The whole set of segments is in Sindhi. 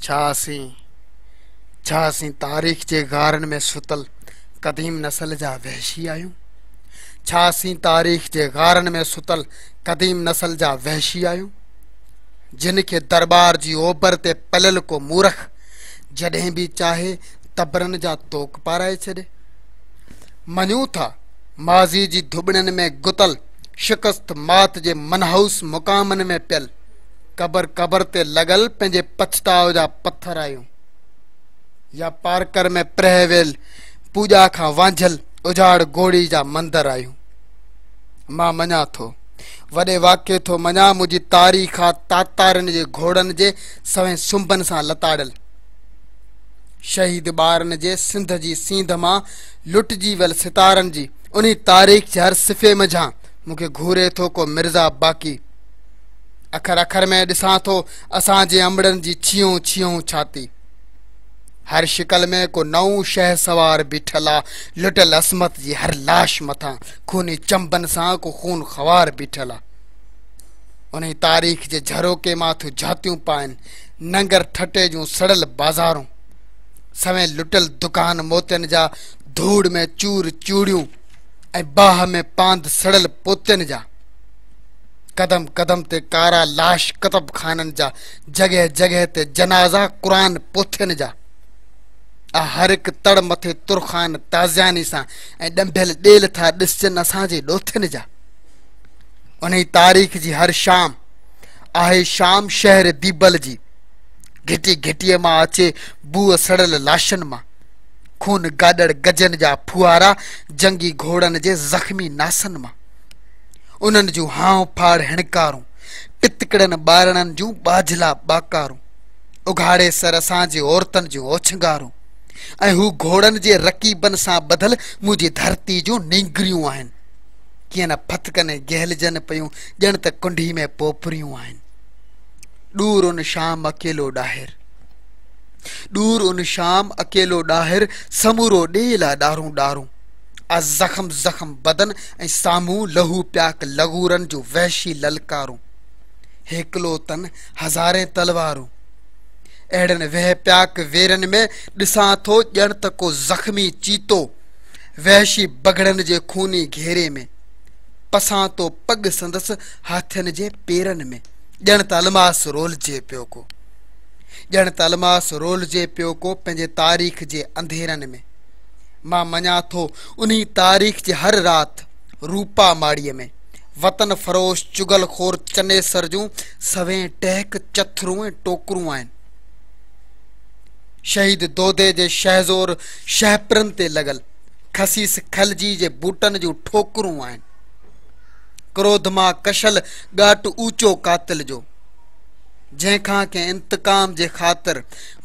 ڇا اسين ڇا اسين تاريخ جي غارن ۾ ستل قديم نسل جا وحشي آهيون؟ ڇا اسين تاريخ جي غارن ۾ ستل قديم نسل جا وحشي آهيون؟ جن کي درٻار جي اوڀر تي پليل ڪو مورخ جڏهن به چاهي تبرن جا طوق پارائي ڇڏي. مڃون ٿا ماضي جي ڌوٻڻين ۾ گتل شڪست مات جي منحوس مقامن ۾ پيل قبر قبر تي لڳل پنهنجي پڇتاء جا پٿر آهيون يا پارڪر ۾ پرهه ويل پوڄا کان وانجهيل اجاڙ گهوڙي جا مندر آهيون. مان مڃان ٿو، وڏي واڪي ٿو مڃان، منهنجي تاريخ آ تاتارين جي گهوڙن جي سوين سنبن سان لتاڙيل شهيد ٻارن جي سنڌ جي سينڌ مان لٽجي ويل ستارن جي انهي تاريخ جي هر صفحي منجهان مون کي گهوري ٿو ڪو مرزا باقي. اکر اکر ۾ ڏسان ٿو اسان جي امڙن جي ڇيهون ڇيهون ڇاتي. هر شڪل ۾ ڪو نئون شهسوار بيٺل آ، لٽيل عصمت جي هر لاش مٿان خوني چنبن سان ڪو خون خوار بيٺل آ. انهي تاريخ جي جهروڪي مان ٿيون جهاتيون پائن ننگر ٺٽي جون سڙيل بازارون، سوين لٽيل دڪان موتين جا ڌوڙ ۾ چور چوڙيون ۽ باهه ۾ پاند سڙيل پوتين جا. قدم قدم تي ڪارا لاش ڪتب خانن جا، جڳهه جڳهه تي جنازا قرآن پوٿين جا. آ هر هڪ تڙ مٿي ترخان تازياني سان ۽ ڏنڀيل ڏيل ٿا ڏسجن اسان جي ڏوٿين جا. انهي تاريخ جي هر شام آهي شام شهر ديبل جي، گهٽي گهٽيء مان اچي بوء سڙيل لاشن مان. خون گاڏڙ گجن جا ڦوهارا جنگي گهوڙن جي زخمي ناسن مان. انهن جون هانء ڦاڙ هڻڪارون، پتڪڙن ٻارڙن جون ٻاجهلا ٻاڪارون، اگهاڙي سر اسان جي عورتن جون اوڇنگارون ۽ هو گهوڙن جي رقيبن سان ٻڌل منهنجي ڌرتي جون نينگريون آهن. ڪيئن نه ڦٿڪن ۽ گهلجن پيون ڄڻ ته ڪنڍي ۾ پوپريون آهن. ڏور ان شام اڪيلو ڏاهر. ڏور ان شام اڪيلو ڏاهر، سمورو ڏيل آ ڏارون ڏارون. آ زخم زخم بدن ۽ سامهون لهو پياڪ لغورن جون وحشي للڪارون. هيڪلو تن هزارين تلوارون. اهڙن وهه پياڪ ويرن ۾ ڏسان ٿو ڄڻ ته ڪو زخمي چيتو وحشي بگهڙن جي خوني گهيري ۾. پسان ٿو پڳ سندس هاٿين جي پيرن ۾. ڄڻ ته الماس رولجي پيو ڪو. ڄڻ ته الماس رولجي پيو ڪو پنهنجي تاريخ جي انڌيرن ۾. مان مڃان ٿو انهي تاريخ جي هر رات روپا ماڙيء ۾ وطن فروش چغل خور چنيسر جون سوين ٽهڪ چٿرون ۽ ٽوڪرون آهن. شهيد دودي جي شهزور شهپرن تي لڳل خسيس خلجي جي بوٽن جون ٺوڪرون آهن. ڪروڌ مان ڪشل ڳاٽ اوچو قاتل جو. جنهن کان ڪنهن انتقام جي خاطر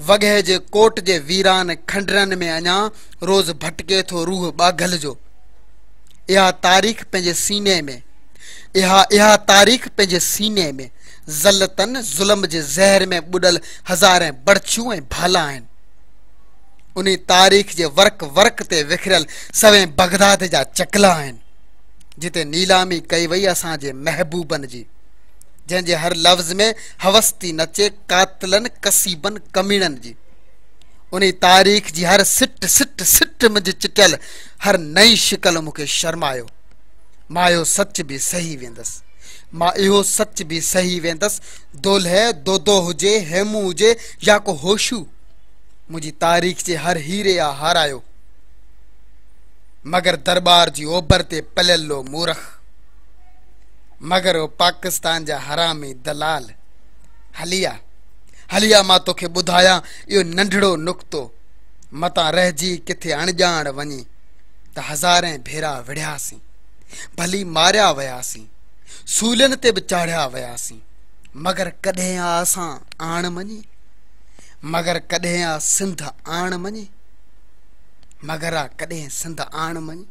وڳهه جي ڪوٽ جي ويران کنڊرن ۾ اڃا روز ڀٽڪي ٿو روح ٻاگهل جو. اها تاريخ پنهنجي سيني ۾، اها اها تاريخ پنهنجي سيني ۾ ذلتن ظلم جي زهر ۾ ٻڏل هزارين بڙڇيون ۽ ڀالا آهن. انهي تاريخ جي ورق ورق تي وکريل سوين بغداد جا چڪلا آهن، جتي نيلامي ڪئي وئي اسان جي محبوبن جي. جنهن جي هر لفظ ۾ هوس ٿي نچي قاتلن ڪسيبن ڪميڻن جي. انهي تاريخ جي هر سٽ سٽ سٽ منجهه چٽيل هر نئين شڪل مون کي شرمايو. مان اهو سچ به سهي ويندس. مان اهو سچ به سهي ويندس دولهه دودو هجي هيمون هجي يا ڪو هوشو منهنجي تاريخ جي هر هيري آ هارايو. مگر درٻار جي اوڀر تي پليل لو مورخ. مگر او پاڪستان جا حرامي دلال هلي آ هلي آ مان توکي ٻڌايان اهو ننڍڙو نقطو متان رهجي ڪٿي اڻڄاڻ وڃي ته هزارين ڀيرا وڙهياسين ڀلي ماريا وياسين سولين تي به چاڙهيا وياسين مگر ڪڏهن آ اسان آڻ مڃي مگر ڪڏهن آ سنڌ آڻ مڃي مگر آ ڪڏهن سنڌ آڻ مڃي.